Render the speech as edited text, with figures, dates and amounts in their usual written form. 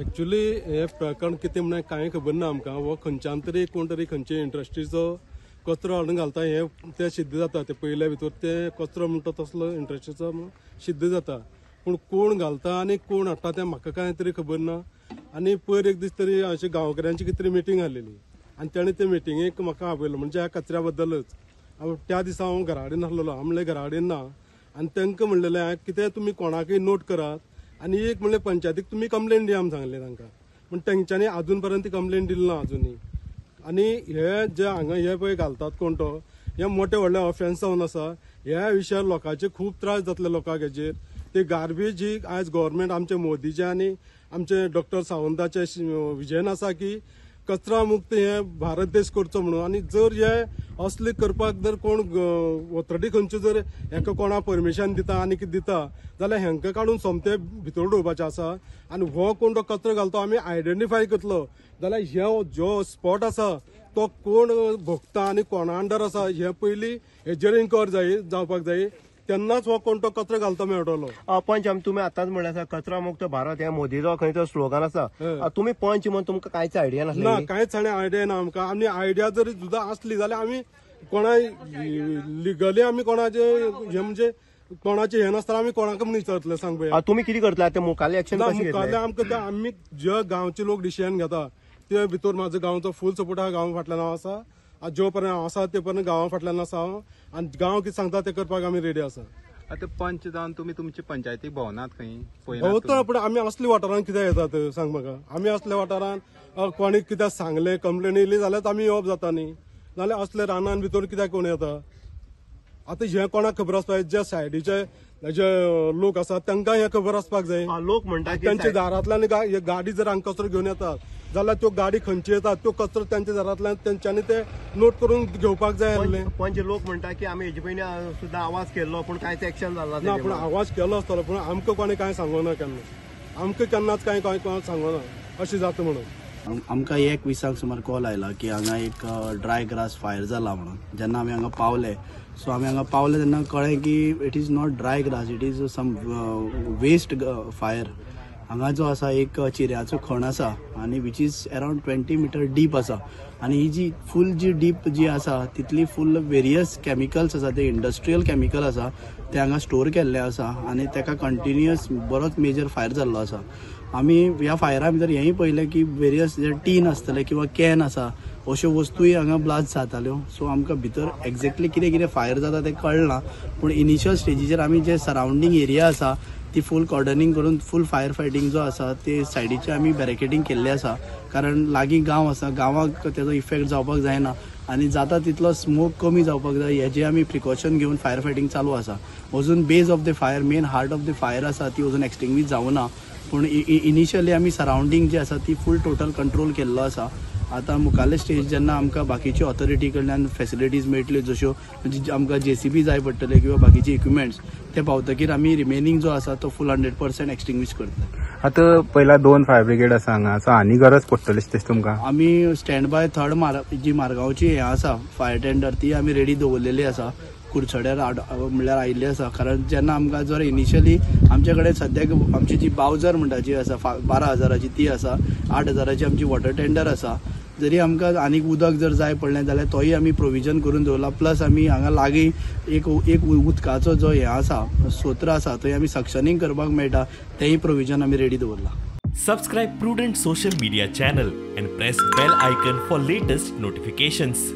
Actually हे प्रकरण कितें म्हणल्यार कांय खबर ना आमकां. हो खंयच्यान तरी कोण तरी खंयचे इंडस्ट्रीचो कचरो हाडून घालता हें तें सिद्ध जाता. ते पयल्या भितर ते कचरो म्हणटा तसलो इंडस्ट्रीचो सिद्ध जाता, पूण कोण घालता आनी कोण हाडटा तें म्हाका कांय तरी खबर ना. आनी पयर एक दीस तरी अशें गांवकऱ्यांची कितें तरी मिटींग आसलेली आनी तेणें ते मिटिंगेक म्हाका आपयलो म्हणजे ह्या कचऱ्या बद्दलच. त्या दिसा हांव घरा कडेन आसलेलो, हांव म्हणलें घरा कडेन ना आनी तांकां म्हणलेलें हांवें कितें तुमी कोणाकय नोट करात आनी एक म्हणलें पंचायतीक तुमी कंप्लेन दिया म्हूण सांगलें तांकां, पूण तेंच्यांनी आजून पर्यंत ती कंप्लेन दिली ना आजुनूय. आनी हे जे हांगा हे पळय घालतात कोण तो हे मोठे व्हडले ऑफेन्स जावन आसा. ह्या विशयार लोकांचे खूब त्रास जातले लोकांक हेजेर. ते गार्बेज ही आयज गव्हर्मेंट आमचे मोदीचे आनी आमचे डॉक्टर सावंताचे विजन आसा की कचरा मुक्त हे भारत देश करचो म्हणून. आनी जर हे असले करपाक जर कोण ऑथॉरिटी खंयच्यो जर हेका कोणा परमिशन दिता आनी कितें दिता जाल्यार हेंकां काडून सोमते भितर उडोवपाचें आसा. आनी हो कोण तो कचरो घालता आमी आयडेंटिफाय करतलो जाल्यार हे जो स्पॉट आसा तो कोण भोगता आनी कोणा अंडर आसा हे पयलीं हेजेर इन्क्वायरी जाय जावपाक जाय, तेन्नाच हो कोण तो कचरो घालता मेळटलो. पंच तुमी आतांच म्हणलें आसा कचरा मुक्त भारत हे मोदीचो खंय तो स्लोगन आसा. तुमी पंच म्हणून तुमकां कांयच आयडिया नासली? ना, कांयच आयडिया ना आमकां. आनी आयडिया जरी सुद्दां आसली जाल्यार आमी कोणा लिगली आमी कोणाचे हे म्हणजे कोणाचे हे नासतना आमी कोणाक म्हूण विचारतले सांग पळय. तुमी कितें करतले ते मुखाल्ले एक्शन? मुखाल्ले आमकां आमी जे गांवचे लोक डिसिजन घेता ते भितर म्हाजो गांवचो फूल सपोर्ट आहा. गांव फाटल्यान हांव आसा, जो पर्यंत हांव आसा ते पर्यंत गांवा फाटल्यान आसा हांव आनी गांव कितें सांगता तें करपाक आमी रेडी आसा. आतां पंच जावन तुमी तुमचे पंचायतीक भोंवनात खंय? भोंवता, पूण आमी असल्या वाठारांत कित्याक येतात सांग म्हाका. आमी असल्या वाठारांत कोणी कित्याक सांगलें कंप्लेन येयली जाल्यार आमी येवप जाता न्ही, नाल्यार असल्या रानान भितर कित्याक कोण येता? आतां हें कोणाक खबर आसपाक जाय? जे सायडीचे जे लोक आसात तांकां हें खबर आसपाक जाय. लोक म्हणटा तांच्या दारांतल्यान गाडी जर हांगा कचरो घेवन येतात जाल्यार त्यो गाडी खंयची येतात त्यो कचरो तांच्या दारांतल्यान तेंच्यांनी ते नोट करून घेवपाक जाय आसलें. पंच लोक म्हणटा की आमी हेजे पयलीं सुद्दां आवाज केल्लो पूण कांयच एक्शन जालें ना. पूण आवाज केलो आसतलो पूण आमकां कोणें कांय सांगूना केन्ना, आमकां केन्नाच कांय कोण सांगूना अशें जाता म्हणून. आमकां 1:20 सुमार कॉल आयला की हांगा एक ड्राय ग्रास फायर जाला म्हणून. जेन्ना आमी हांगा पावले, सो आमी हांगा पावले तेन्ना कळ्ळें की it is not dry grass, it is some waste fire. हांगा जो आसा एक चिऱ्याचो खण आसा आनी which is around 20 metre deep आसा आनी ही जी फूल जी डीप जी आसा तितली फूल वेरियस केमिकल्स आसा, ते इंडस्ट्रियल केमिकल आसा ते हांगा स्टोर केल्ले आसा आनी तेका कंटिन्युअस बरोच मेजर फायर जाल्लो आसा. आमी ह्या फायरा भितर हेंय पळयलें की वेरियस जे टीन आसतले किंवा can आसा अश्यो वस्तूय हांगा ब्लास्ट जाताल्यो. सो आमकां भितर एक्झॅक्टली कितें कितें फायर जाता तें कळना, पूण इनिशियल स्टेजीचेर आमी जे सरावंडींग एरिया आसा ती फूल कॉर्डनिंग करून फूल फायर फायटींग जो आसा ते सायडीचे आमी बॅरिकेडींग केल्लें आसा, कारण लागीं गांव आसा, गांवाक तेजो इफेक्ट जावपाक जायना आनी जाता तितलो स्मोक कमी जावपाक जाय हेजें आमी प्रिकॉशन घेवन फायर फायटींग चालू आसा. अजून base of the fire, main heart of the fire आसा ती अजून एक्सटिंग्विश जावना, पूण इनिशियली आमी सरावंडींग जी आसा ती फूल टोटल कंट्रोल केल्लो आसा. आतां मुखाल्ले स्टेज जेन्ना आमकां बाकीचे ऑथॉरिटी कडल्यान फेसिलिटीज मेळटल्यो, जश्यो म्हणजे आमकां जेसीबी जाय पडटले किंवा बाकीचे इक्विपमेंट्स ते पावतकीर आमी रिमेनींग जो आसा तो फूल 100% एक्सटिंग्विश करतले. आतां पयला 2 फायर ब्रिगेड आसा हांगा, सो आनी गरज पडटली तशें तुमकां? आमी स्टँड बाय थर्ड जी मारगांवची हें आसा फायर टेंडर ती आमी रेडी दवरलेली आसा, कुडचड्यार म्हणल्यार आयिल्ली आसा. कारण जेन्ना आमकां जर इनिशियली आमचे कडेन सद्याक आमची जी बावजर म्हणटा जी आसा 12,000ची ती आसा, 8,000ची आमची वॉटर टेंडर आसा. जरी आमकां आनीक उदक जर जाय पडलें जाल्यार तोय आमी प्रोविजन करून दवरला. प्लस आमी हांगा लागीं एक उदकाचो जो हें आसा स्त्रोत आसा थंय आमी सक्शनींग करपाक मेळटा, तेंय प्रोविजन आमी रेडी दवरलां. Subscribe Prudent social media channel and press bell icon for latest notifications.